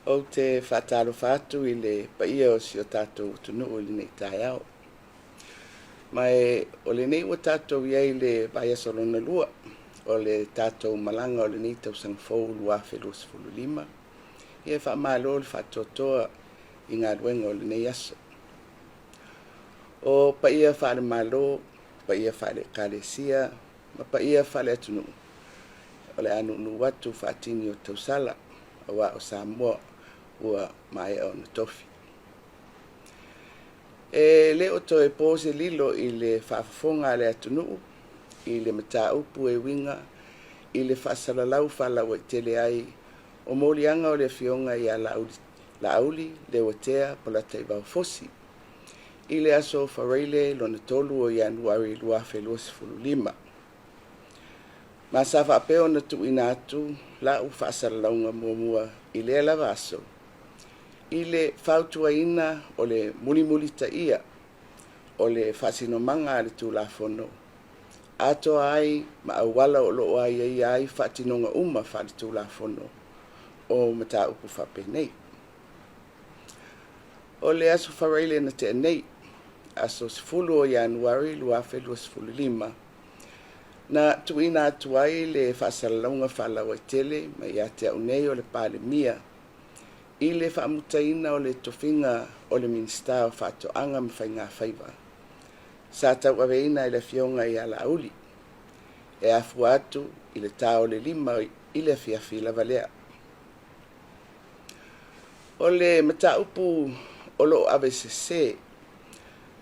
Ou te faatalofa atu i le paia o si o tatou atunuu i lenei taeao. Ma o lenei ua tatou i ai i le vaiaso lona lua o le tatou malaga o lenei tausaga fou 2025, ia faamalo le faatoatoa i galuega o lenei aso. O paia faale-Malo, paia faale-Ekalesia ma paia faale-atunuu, o le a nuunuu atu faatini o tausala aua o Samoa ua maea ona tofi. E le o toe po se lilo i le faafofoga a le atunuu i le mataupu e uiga i le faasalalau faalauaitele ai o moliaga o le Afioga ia Laauli Leuatea Polataivao Fosi i le aso Faraile lona 3 o Ianuari 2025. Ma sa faapea ona tuuina atu lau faasalalauga muamua i lea lava aso i le fautuaina o le mulimulitaia o le faasinomaga a le Tulafono atoa ai ma auala o lo o aiaia ai faatinoga uma faale-Tulafono o mataupu faapenei. O le aso Faraile na tea nei, aso 10 o Ianuari 2025, na tuuina atu ai le faasalalauga faalauaitele mai ia te au nei o le Palemia i le faamutaina o le tofiga o le Minisita o Faatoaga ma Faigafaiva sa tauaveina e le Afioga ia Laauli e afua atu i le ta o le 5 i le afiafi lava lea. O le mataupu o lo o avesese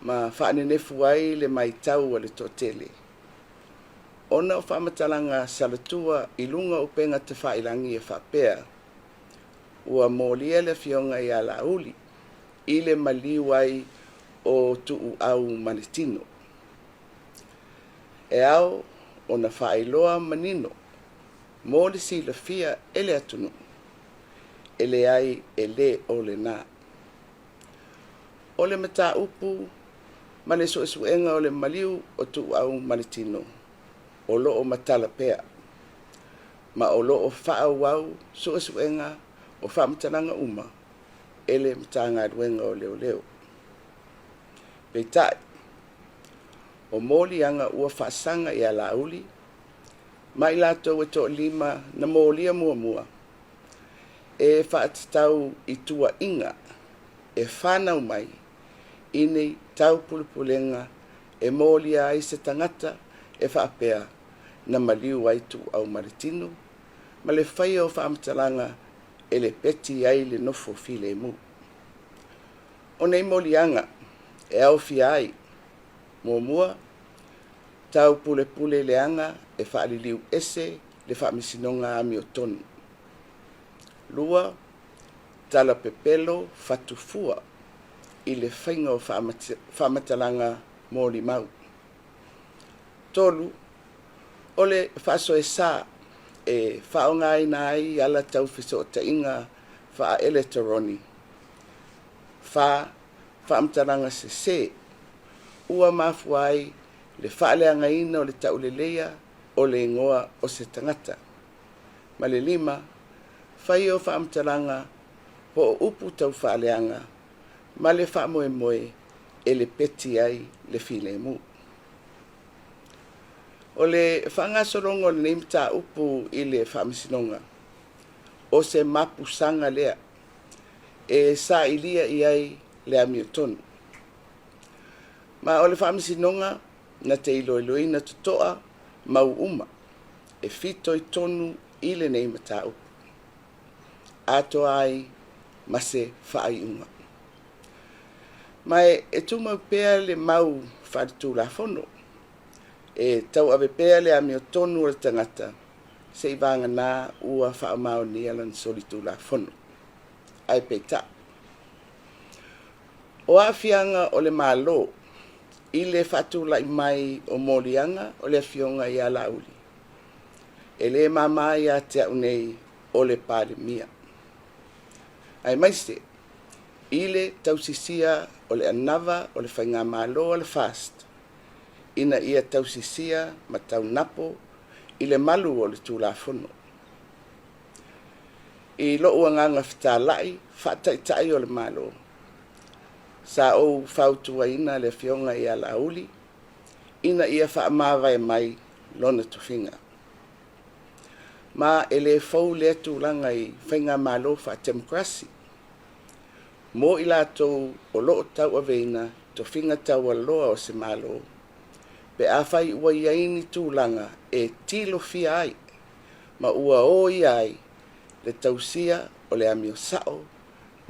ma faanenefu ai le matau a le toatele, ona o faamatalaga salatua i luga o upega tafailagi e faapea, ua molia le Afioga ia Laauli i le maliu ai o Tuuau ma le tino. E ao ona faailoa manino mo le silafia e le atunuu, e leai e le o lena. O le mataupu ma le suesuega o le maliu o Tuuau ma le tino, o lo o matala pea, ma o lo o faaauau suesuega o faamatalaga uma e le Matagaluega o Leoleo. Peitai, o moliaga ua faasaga ia Laauli ma i latou e toalima na molia muamua, e faatatau i tuuaiga e fanau mai i ni taupulepulega e molia ai se tagata e faapea na maliu ai Tuuau ma le tino ma le faia o faamatalaga e lepeti ai le nofo filemu. O nei moliaga e aofia ai: Muamua, taupulepule leaga e faaliliu ese le Faamasinoga Amiotonu. Lua, tala pepelo fatufua i le faiga o faamatalaga molimau. Tolu, o le faasoesa e faaaogaina ai ala tau fesootaiga faaeletoroni. Fa, faamatalaga sese ua mafua ai le faaleagaina o le tauleleia o le igoa o se tagata. Ma le lima, faia o faamatalaga po o upu taufaaleaga ma le faamoemoe e lepeti ai le filemu. O le faagasologa o lenei mataupu i le Faamasinoga, o se mapusaga lea e sailia i ai le amiotonu. Ma o le Faamasinoga na te iloiloina totoa mau uma e fitoitonu i lenei mataupu, atoa ai ma se faaiuga. Ma e tumau pea le mau faale-Tulafono e tauave pea le amiotonu a le tagata seivagana ua faamaonia lana solitulafono. Ae peitai, o aafiaga o le Malo i le faatulai mai o moliaga o le Afioga ia Laauli, e le mama ia te au nei o le Palemia, aemaise i le tausisia o le anava o le faigamalo a le FAST ina ia tausisia ma taunapo i le malu o le Tulafono. I lo'u agaga fetala'i fa'ata'ita'i o le Malo, sa ou fautuaina le Afioga ia Laauli ina ia fa'amavae mai lona tofiga. Ma e lē fou lea tulaga i faigamalo fa'atemokarasi mo i latou o lo'o tau'aveina tofiga taualoa o se Malo, pe afai ua i ai ni tulaga e tilofia ai ma ua ōia ai le tausia o le amio sa'o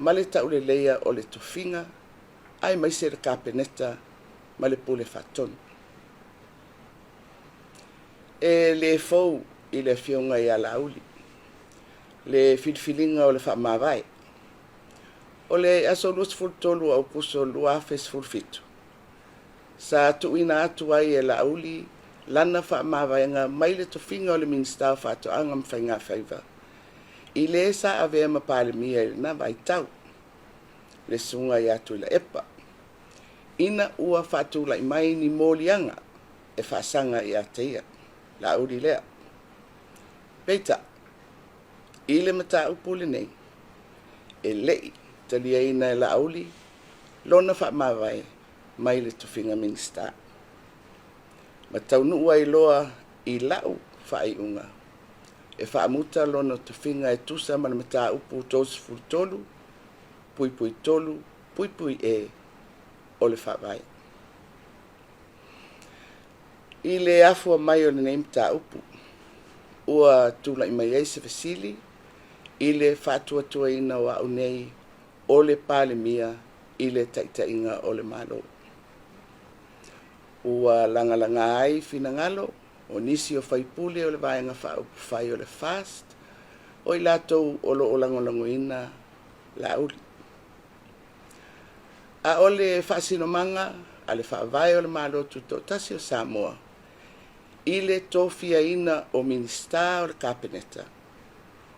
ma le ta'uleleia o le tofiga aemaise le Kapeneta ma le Pule Faatonu. E lē fou i le Afioga ia Laauli le filifiliga o le fa'amavae. O le aso 23 o Aukuso 2017 sa tu'uina atu ai e Laauli lana fa'amavaega mai le tofiga o le Minisita o Fa'ato'aga ma Faigafaiva i lē sa avea ma Palemia i lena vaitau, le Susuga ia Tuilaepa, ina ua fa'atula'i mai ni moliaga e faasaga ia te ia Laauli lea. Peita'i, i le mataupu lenei, e le'i taliaina e Laauli lona fa'amavae mai le tofiga Minisita, ma taunu'u ai loa i la'u fa'aiuga e fa'amuta lona tofiga e tusa ma le Mataupu 33(3)(E) o le Faavae. I le afua mai o lenei mataupu, ua tula'i mai ai se fesili i le fa'atuatuaina o a'u nei o le Palemia i le ta'ita'iga o le Malo. Ua lagalagā ai finagalo o nisi o faipule o le Vaega Faaupufai o le FAST, o i latou o lo'o lagolagoina Laauli. A o le fa'asinomaga a le Faavae o le Malo Tuto'atasi o Samoa i le tofiaina o Minisita o le Kapeneta,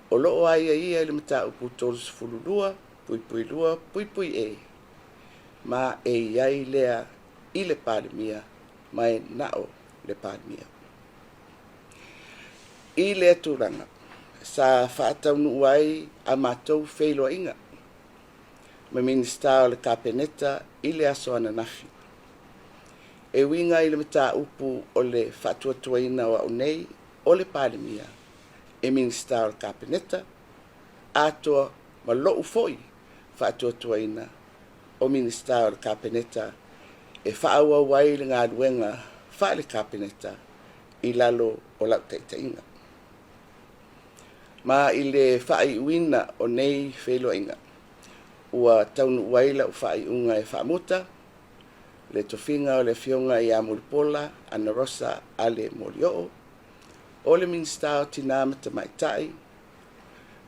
o lo'o aiaia i le Mataupu 32(2)(E), ma e i ai lea i le Palemia ma e na o le Palemia. I lea tulaga, sa fa'ataunu'u ai a matou feiloaiga ma Minisita o le Kapeneta i le aso ananafi e uiga i le mataupu o le fa'atuatuaina o a'u nei o le Palemia e Minisita o le Kapeneta, atoa ma lo'u fo'i fa'atuatuaina o Minisita o le Kapeneta e fa'aauau ai le galuega fa'ale-Kapeneta i lalo o la'u ta'ita'iga. Ma i le fa'aiuina o nei feiloaiga, ua taunu'u ai la'u fa'aiuga e fa'amuta le tofiga o le Afioga ia Mulipola Anarosa Ale Molioo o le Minisita o Tinā ma Tamaitai,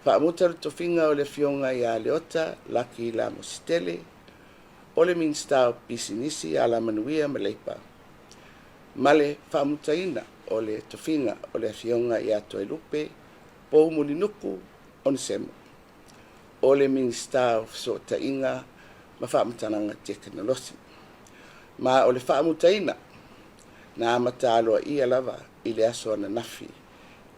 fa'amuta le tofiga o le Afioga ia Leota Laki Lamositele o le Minisita o Pisinisi, Alamanuia ma Leipa, ma le fa'amutaina o le tofiga o le Afioga ia Toelupe Poumulinuku Onesemo o le Minisita o Feso'ota'iga ma Fa'amatalaga Tekonolosi. Ma o le fa'amutaina na amata aloa'ia lava i le aso ananafi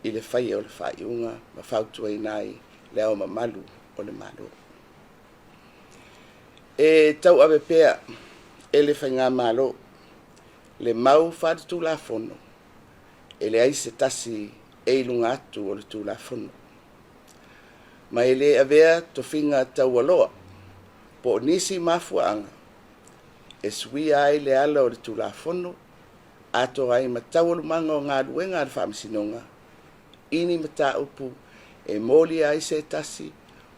i le faia o le fa'aiuga ma fautuaina ai Le Ao Mamalu o le Malo. E tau'ave pea e le Faigamalo le mau fa'aletulafono e leai se tasi e i luga atu o le Tulafono, ma e lē avea tofiga taualoa po o nisi mafua'aga e suia ai le ala o le Tulafono atoa ai ma taualumaga o galuega a le Faamasinoga i ni mataupu e molia ai se tasi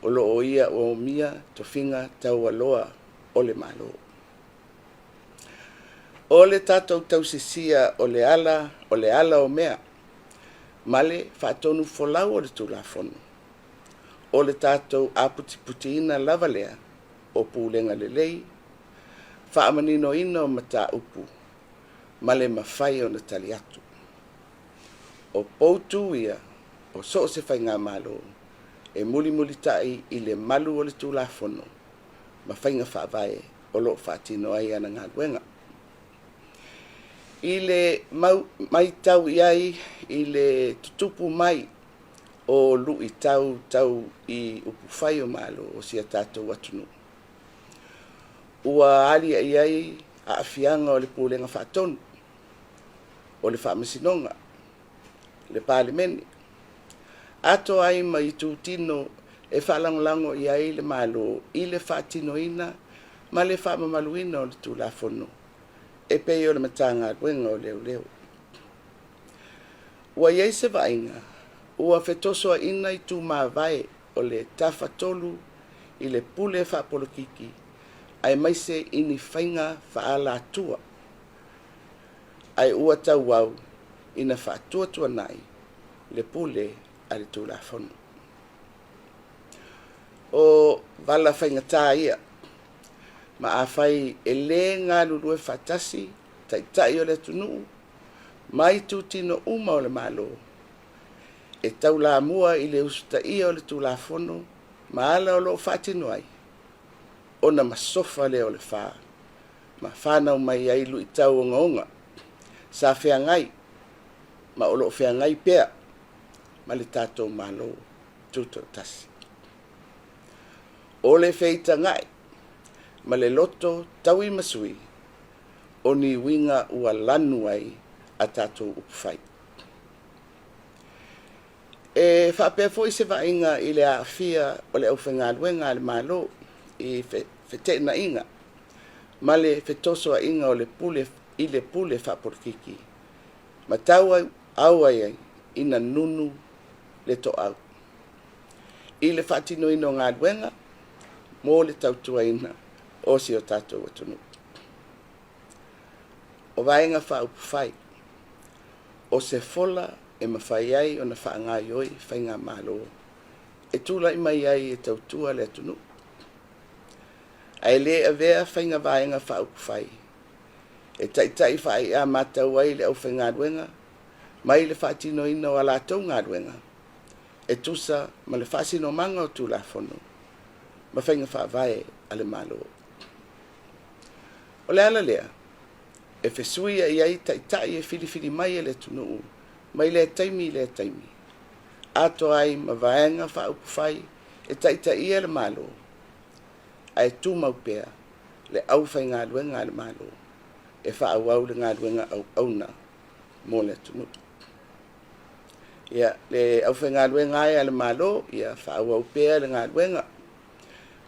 o lo'o ia omia tofiga taualoa o le Malo. O le tatou tausisia o le ala o le ala o mea ma le faatonufolau o le Tulafono, o le tatou aputi'aputi'ina lava lea o pulega lelei, fa'amaninoina o mataupu ma le mafai ona tali atu. O poutu ia o so o se faigamalo e mulimulita'i i le malu o le Tulafono ma faiga fa'avae o lo'o fa'atino ai ana galuega. I le mau matau i ai i le tutupu mai o luʻitau tau i upufai o Malo o si a tatou atunuu, ua aliaʻi ai aafiaga o le Pulega Faatonu, o le Faamasinoga, le Palemene, atoa ai ma itutino e faalagolago i ai le Malo i le faatinoina ma le faamamaluina o le Tulafono e pei o le Matagaluega o Leoleo. Ua i ai se vaaiga ua fetosoaina itu mavae o le Tafatolu i le pule faapolokiki aemaise i ni faiga faaalatua, ae ua tauau ina faatuatuanai le pule a le Tulafono. O vala faigata ia, ma afai e le galulue faatasi Taitai o le atunuu ma itutino uma o le Malo e taulamua i le usitaia o le Tulafono ma ala o lo o faatino ai, ona masofa lea o le fa ma fanau mai ai luitau ogaoga sa feagai ma o lo o feagai pea ma le tatou Malo Tutoatasi. O le feitagai ma le loto tauimasui o ni uiga ua lanu ai a tatou upufai. E faapea foi se vaaiga i le aafia o le aufaigaluega a le Malo i feteenaiga ma le fetosoaina o le pule i le pule faapolokiki ma tauau ai ina nunu le toau i le faatinoina o galuega mo le tautuaina o si o tatou atunuu. O Vaega Faaupufai, o se fola e mafai ai ona faagaoioi faigamalo e tulai mai ai e tautua le atunuu, ae le avea Faiga Vaega Faaupufai e taitai faaiaamatau ai le aufaigaluega mai le faatinoina o a latou galuega e tusa ma le faasinomaga o Tulafono ma faiga faavae a le Malo. O le ala lea e fesuiai ai Taitai e filifili mai e le atunuu mai lea taimi i lea taimi, atoa ai ma Vaega Faaupufai e taitaia le Malo, ae tumau pea le aufaigaluega a le Malo e faaauau le galuega auauna mo le atunuu. Ia, le aufaigaluega e a le Malo, ia faaauau pea le galuega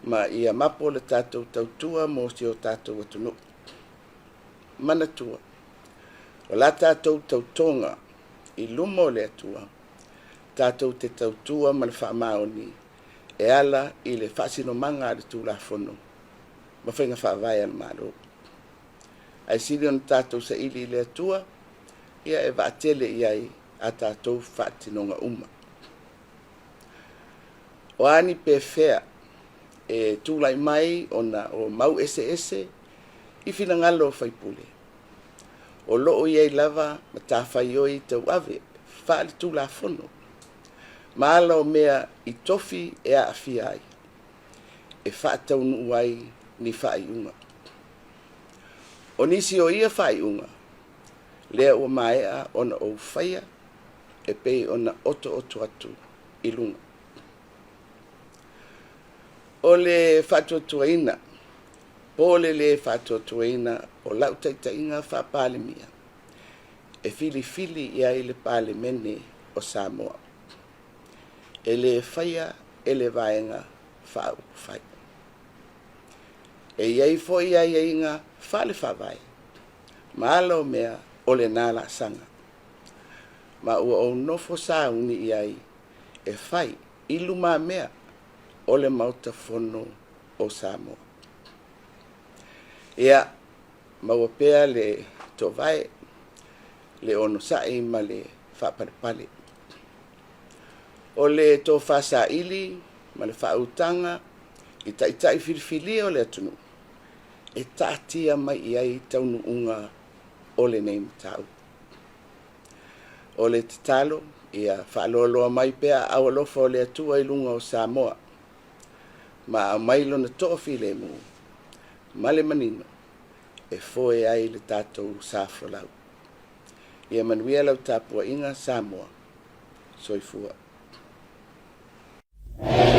ma ia mapo le tatou tautua mo si o tatou atunuu. Manatua, o la tatou tautoga i luma o le Atua, tatou te tautua ma le faamaoni e ala i le faasinomaga a le Tulafono ma faiga faavae a le Malo. Ae sili ona tatou saili i le Atua e vaatele i ai a tatou faatinoga uma. O a ni pefea e tulai mai ona o mau eseese i finagalo o sui usufono, o lo o i ai lava matafaioi tauave faale-Tulafono ma ala o mea i tofi e aafia ai e faataunuu ai ni faaiuga. O nisi o ia faaiuga lea ua maea ona ou faia e pei ona otooto atu i luga. O le faatuatuaina po o le lē faatuatuaina o lau taitaiga faa-Palemia, e filifili i ai le Palemene o Samoa, e le faia e le Vaega Faaupufai. E i ai foi aiaiga faale-Faavae ma ala o mea o lena laasaga, ma ua ou nofo sauni i ai e fai i lumamea o le Maota Fono o Samoa. Ia maua pea le toovae, le onosai ma le faapalepale. O le tofa saili ma le faautaga i Taitai filifilia o le atunuu, e taatia mai i ai taunuuga o lenei mataupu. O le tatalo, ia faaloaloa mai pea aao alofa o le Atua i luga o Samoa ma aumai lona toafilemu ma le manino e foe ai le tatou sa folau. Ia manuia lau tapuaiga Samoa. Soifua. Malo.